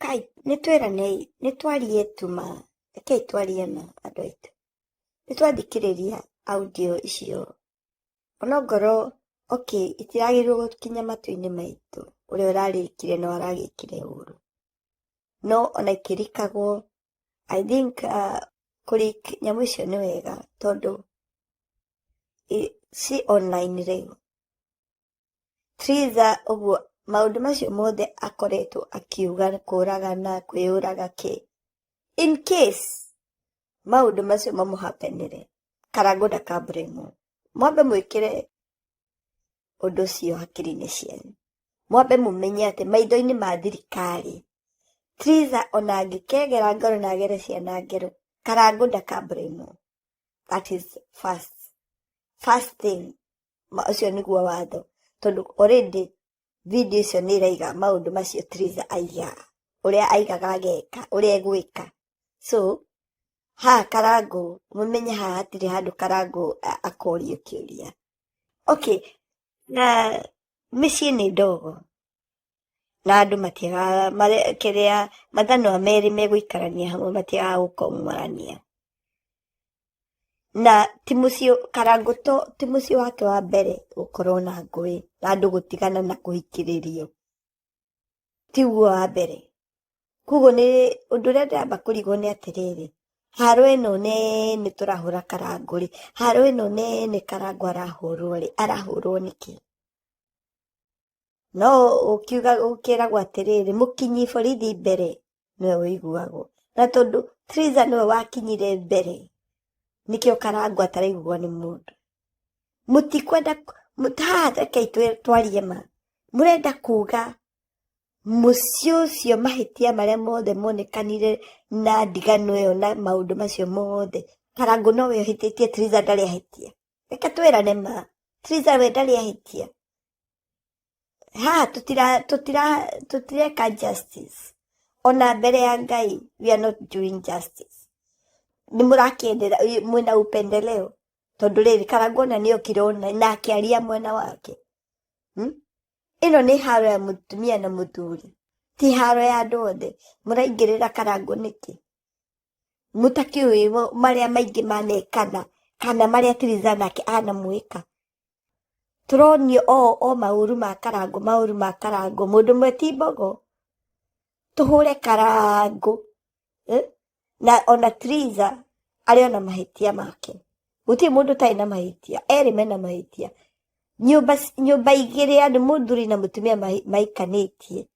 Kai nĩ twĩranei, nĩ twarie tu ma, rekei twarie ma andũ aitũ. Nĩ twathikĩrĩria audio icio, onongorwo okay itiragĩrĩirwo gũkinya matũ-inĩ maitũ, ũrĩa ũrarĩkire no aragĩkire ũru. No ona ikĩrikagwo, I think kũrik nyamũ icio nĩ wega tondũ ci online rĩu. Triza ũguo maũndũ macio mothe akoretwo akiuga kũragana, kwĩyũraga kĩ. In case maũndũ macio mamũhapenere, Karangũ ndakaburĩmwo. Mwambe mwĩkĩre ũndũ ũcio hakiri-inĩ cianyu. Mwambe mũmenye atĩ maitho-inĩ ma thirikari, Triza ona angĩkegera ngoro na agere ciana ngero, Karangũ ndakaburĩmwo. That is first, first thing. Ũcio nĩguo watho tondũ already video icio nĩ iraiga maũndũ macio Triza aigaga, ũrĩa aigaga ageka, ũrĩa egwĩka. So haha Karangũ, mũmenye haha hatirĩ handũ Karangũ akorio kĩũria. Okay, na mĩciĩ nĩ ndogo na andũ matiagaga kĩrĩa mathanwa merĩ megũikarania hamwe matiagaga gũkong'orania. Na ti mũciĩ Karangũ to ti mũciĩ wake wa mbere gũkorwo na ngũĩ na andũ gũtigana na kũhikĩrĩrio, tiguo wa mbere. Koguo nĩ ũndũ ũrĩa ndĩramba kũrigwo nĩ atĩrĩrĩ, haro ĩno nene tũrahũra Karangũ rĩ, haro ĩno nene Karangũ arahũrwo rĩ, arahũrwo nĩkĩ? No ũkiuga ũkĩragwo atĩrĩrĩ, mũkinyi borithi mbere nĩwe ũiguagwo. Na tondũ Triza nĩwe wakinyire mbere, nĩkĩo Karangũ ataraiguo nĩ mũndũ. Mũtikwenda, haha rekei twarie ma. Mũrenda kuga mũciĩ ũcio mahĩtia marĩa mothe monekanire na ndigano ĩyo na maũndũ macio mothe, Karangũ nowe ũhĩtĩtie, Triza ndarĩ ahĩtia. Reke twĩrane ma, Triza we ndarĩ ahĩtia. Haha tũtireka justice. Ona mbere ya Ngai, we are not doing justice. Nĩ mũrakĩendera, mwĩna upendeleo. Tondũ rĩrĩ, Karangũ ona nĩ okire ona na akĩaria mwena wake. Ĩno nĩ haro ya mũtumia na mũthuri, ti haro ya andũ othe. Mũraingĩrĩra Karangũ nĩkĩ? Mũtakĩũĩ marĩa maingĩ manekana, kana marĩa Triza nake anamwĩka. Tũronio o maũru ma Karangũ, maũru ma Karangũ. Mũndũ ũmwe ti mbogo. Tũhũre Karangũ. Na ona Triza arĩ ona mahĩtia make. Gũtirĩ mũndũ ũtarĩ na mahĩtia, erĩ mena mahĩtia. Nyũmba, nyũmba igĩrĩ andũ mũthuri na mũtumia maikanĩtie,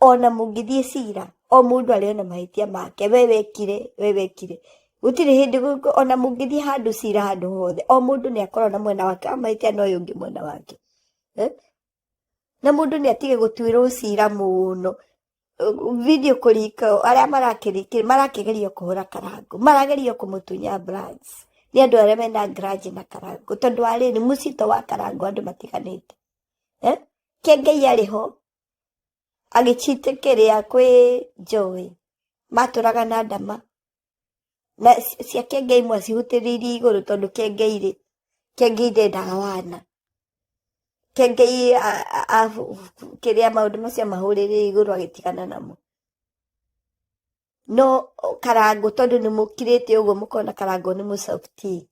ona mũngĩthiĩ cira, o mũndũ arĩ ona mahĩtia make, we wekire, we wekire. Gũtirĩ hĩndĩ ona mũngĩthiĩ handũ cira handũ hothe, o mũndũ nĩ akoragwo na mwena wake wa mahĩtia na ũyũ ũngĩ mwena wake. Na mũndũ nĩ atige gũtuĩrwo cira mũno. Video kũrika arĩa marakĩgeria kũhũra Karangũ, marageria kũmũtunya branch. Nĩ andũ arĩa mena grudge na Karangũ, tondũ wa rĩrĩ mũcito wa Karangũ andũ matiganĩte. Kĩengei arĩ ho, agĩchite kĩrĩa kwĩ Joy, matũraga na ndama. Na cia Kĩengei mwacihutĩrĩirie igũrũ tondũ Kĩengei rĩ, Kĩengei ndendaga wana. Kĩengei kĩrĩa maũndũ macio amahũrĩrĩire igũrũ agĩtigana namo. No Karangũ tondũ nĩ mũkirĩte ũguo mũkona Karangũ nĩ mũsofti,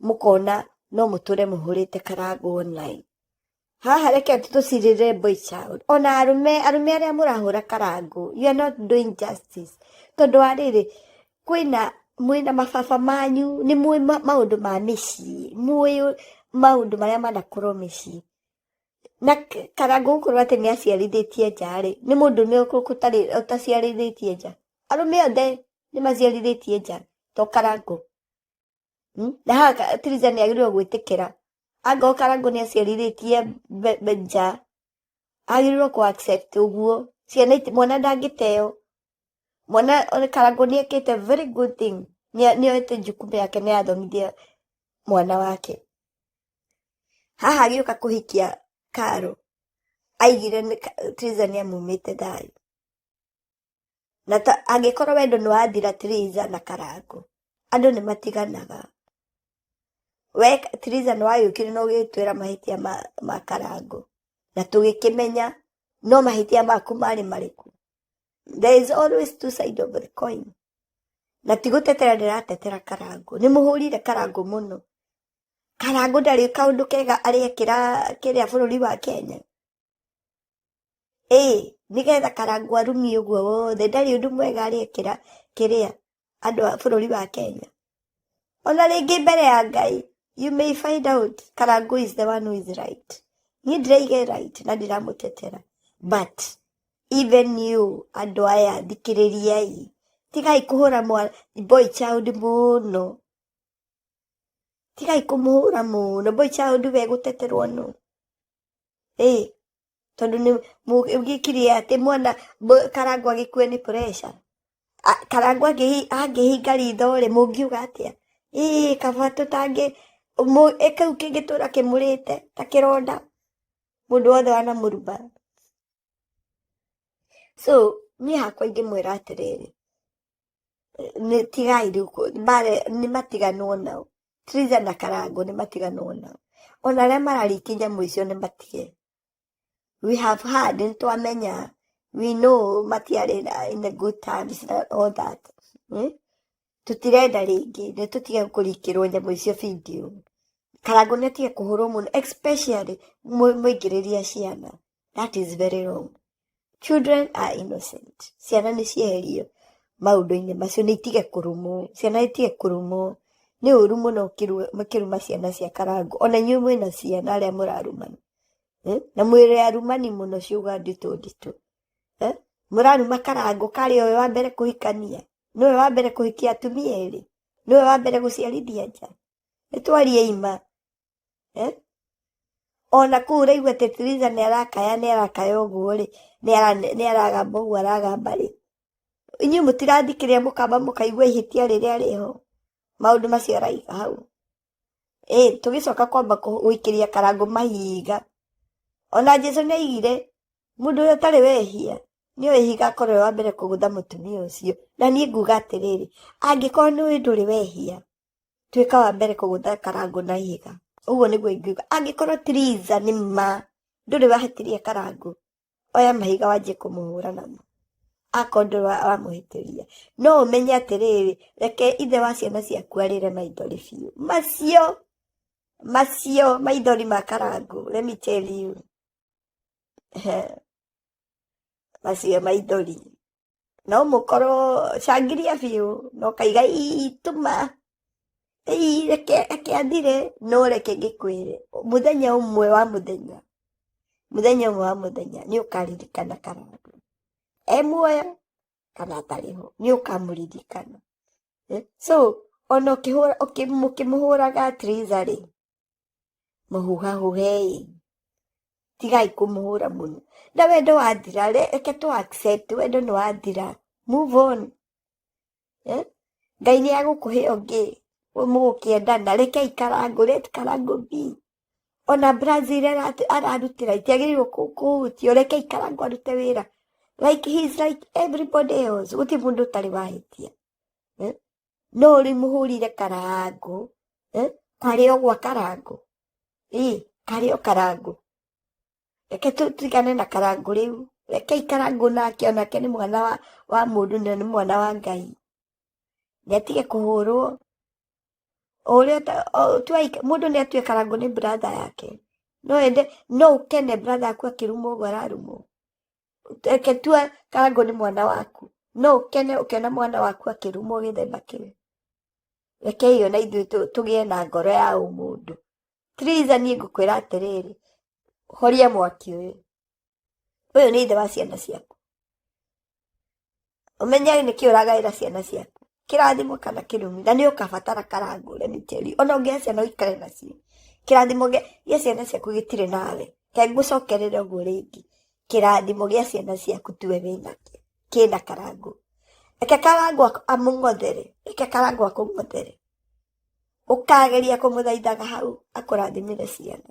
mũkona no mũtũre mũhũrĩte Karangũ online. Haha reke tũcirĩre boy child. Ona arũme, arũme arĩa mũrahũra Karangũ, you are not doing justice. Tondũ wa rĩrĩ, kwĩna mwĩna mababa manyu, nĩ mũĩ maũndũ ma mĩciĩ, mũĩ maũndũ marĩa manakorwo mĩciĩ. Na Karangũ gũkorwo atĩ nĩ aciarithĩtie nja rĩ, nĩ mũndũ ũmwe ũtarĩ ũtaciarithĩtie nja. Arũme othe nĩ maciarithĩtie nja, to Karangũ. Na haha Triza nĩ agĩrĩirwo gwĩtĩkĩra. Angorwo Karangũ nĩ aciarithĩtie nja, agĩrĩirwo kũ accept ũguo. Ciana mwana ndangĩteo. Mwana Karangũ nĩ ekĩte very good thing. Nĩ oete jukumu yake nĩ athomithia mwana wake. Haha agĩũka kũhikia Karo, aigire Triza nĩ amumĩte thayũ. Na ta angĩkorwo wendo nĩ wathira Triza na Karangũ, andũ nĩ matiganaga. We Triza nĩ wagĩũkire na ũgĩtwĩra mahĩtia ma Karangũ, na tũgĩkĩmenya no mahĩtia maku marĩ marĩkũ? There is always two side of the coin. Na ti gũtetera ndĩratetera Karangũ, nĩ mũhũrire Karangũ mũno. Karangũ ndarĩ kaũndũ kega arĩekĩra kĩrĩa bũrũri wa Kenya. Ĩĩ, nĩgetha Karangũ arumio ũguo wothe, ndarĩ ũndũ mwega arĩekĩra kĩrĩa andũ a bũrũri wa Kenya. Ona rĩngĩ mbere ya Ngai, you may find out Karangũ is the one who is right. Niĩ ndĩraiga e right na ndiramũtetera. But even you andũ aya thikĩrĩriai, tigai kũhũra boy child mũno. Tigai kũmũhũra mũno, boy child we gũteterwo nũ? Ĩĩ, tondũ nĩ mũgĩkirie atĩ mwana Karangũ agĩkue nĩ pressure. Karangũ angĩhinga ritho rĩ, mũngiuga atĩa? Ĩĩ kaba tũtangĩ, kĩu kĩngĩtũra kĩmũrĩte ta kĩronda, mũndũ wothe wanamũruma. So niĩ hakwa ingĩmwĩra atĩrĩrĩ, nĩ tigai rĩu mbara nĩ matiganwo nao. Triza na Karangũ nĩ matiganwo nao. Ona arĩa mararikia nyamũ icio nĩ matige. We have heard, nĩ twamenya, we know matiarĩ in a good times and all that. Eh? Tũtirenda rĩngĩ, nĩ tũtige kũrikĩrwo nyamũ icio video. Karangũ nĩ atige kũhũrwo mũno, especially mũingĩrĩria ciana. That is very wrong. Children are innocent. Ciana nĩ cieherio maũndũ-inĩ macio, nĩ itige kũrumwo. Ciana itige kũrumwo. Nĩ ũru mũno mũkĩruma ciana cia Karangũ. Ona inyuĩ mwĩna ciana arĩa mũrarumana. Eh? Na mwĩrĩ arumani mũno ciuga nditũ nditũ. Eh? Mũraruma Karangũ karĩ o we wa mbere kũhikania. Nĩwe wa mbere kũhikia atumia erĩ. Nĩwe wa mbere gũciarithia nja. Nĩ twarie ima. Eh? Ona kũu ũraigua atĩ Triza nĩ arakaya nĩ arakaya ũguo rĩ, nĩ aragamba ũguo aragamba rĩ, inyuĩ mũtirathikĩrĩria mũkamba mũkaigua ihĩtia rĩrĩa rĩho maũndũ macio araiga hau. Ĩ tũgĩcoka kwamba gũikĩria Karangũ mahiga. Ona Jesu nĩ aigire mũndũ ũrĩa ũtarĩ wehia nĩoĩ ihiga akorwo wa mbere kũgũtha mũtumia ũcio. Na niĩ nguga atĩrĩrĩ, angĩkorwo nĩũĩ ndũrĩ wehia, tuĩka wa mbere kũgũtha Karangũ na ihiga. Ũguo nĩguo ingiuga. Angĩkorwo Triza nĩ ma ndũrĩ wahĩtĩria Karangũ, oya mahiga wanjie kũmũhũra namo. Akorwo ndũrĩ wamũhĩtĩria. No ũmenye atĩrĩrĩ, reke ithe wa ciana ciaku arĩre maithori biũ. Macio, macio maithori ma Karangũ, let me tell you. Macio maithori. No mũkorwo cangiria biũ, na ũkaiga itũma, reke reke athire, no reke ngĩkwĩre, mũthenya ũmwe wa mũthenya, mũthenya ũmwe wa mũthenya nĩ ũkaririkana Karangũ. E muoyo kana atarĩ ho, nĩ ũkamũririkana. So ona ũkĩhũra mũkĩmũhũraga Triza rĩ, mũhuhahuhei, tigai kũmũhũra mũno. Na wendo wathira, reke tũ accept wendo nĩ wathira, move on. Eh? Ngai nĩ agũkũhe ũngĩ mũgũkĩendana, rekei Karangũ, let Karangũ be. Ona Brazil ararutĩra itiagĩrĩirwo kũhutio, rekei Karangũ arute wĩra. Like he is like everybody else, gũtirĩ mũndũ ũtarĩ wahĩtia. Eh? No rĩu mũhũrire Karangũ, eh? Karĩ o gwa Karangũ. Ĩ, karĩ o Karangũ. Reke tũtigane na Karangũ rĩu. Rekei Karangũ nake onake nĩ mwana wa mũndũ na nĩ mwana wa Ngai. Nĩ atige kũhũrwo. Ũrĩa mũndũ nĩ atue Karangũ nĩ brother yake. No ende, no ũkene brother yaku akĩrumwo ũguo ararumwo. Reke tua Karangũ nĩ mwana waku. No ũkene ũkĩona mwana waku akĩrumwo gĩthemba kĩu. Rekei ona ithuĩ tũgĩe na ngoro ya ũmũndũ. Triza niĩ ngũkwĩra atĩrĩrĩ, horia mwaki ũyũ. Ũyũ nĩ ithe wa ciana ciaku. Ũmenye nĩkĩ ũragaĩra ciana ciaku. Kĩrathimo kana kĩrumi, na nĩ ũkabatara Karangũ, let me tell you. Ona ũngĩhe ciana ũikare nacio. Kĩrathimo gĩa ciana ciaku gĩtirĩ nawe. Reke ngũcokerere ũguo rĩngĩ. Kĩrathimo gĩa ciana ciaku tiwe wĩnakĩo. Kĩna Karangũ. Reke Karangũ amũng'othere. Reke Karangũ akũng'othere. Ũkageria kũmũthaithaga hau akũrathimĩre ciana.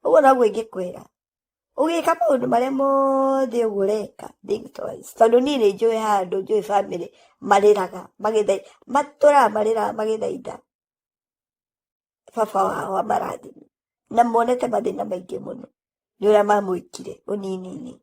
Ũguo noguo ingĩkwĩra. Ũgĩka maũndũ marĩa mothe ũguo ũreka, think twice. Tondũ niĩ nĩ njũĩ handũ, njũĩ bamĩrĩ marĩraga matũraga marĩraga magĩthaitha baba wao amarathime. Na monete mathĩna maingĩ mũno nĩ ũrĩa mamwĩkire ũnini-inĩ.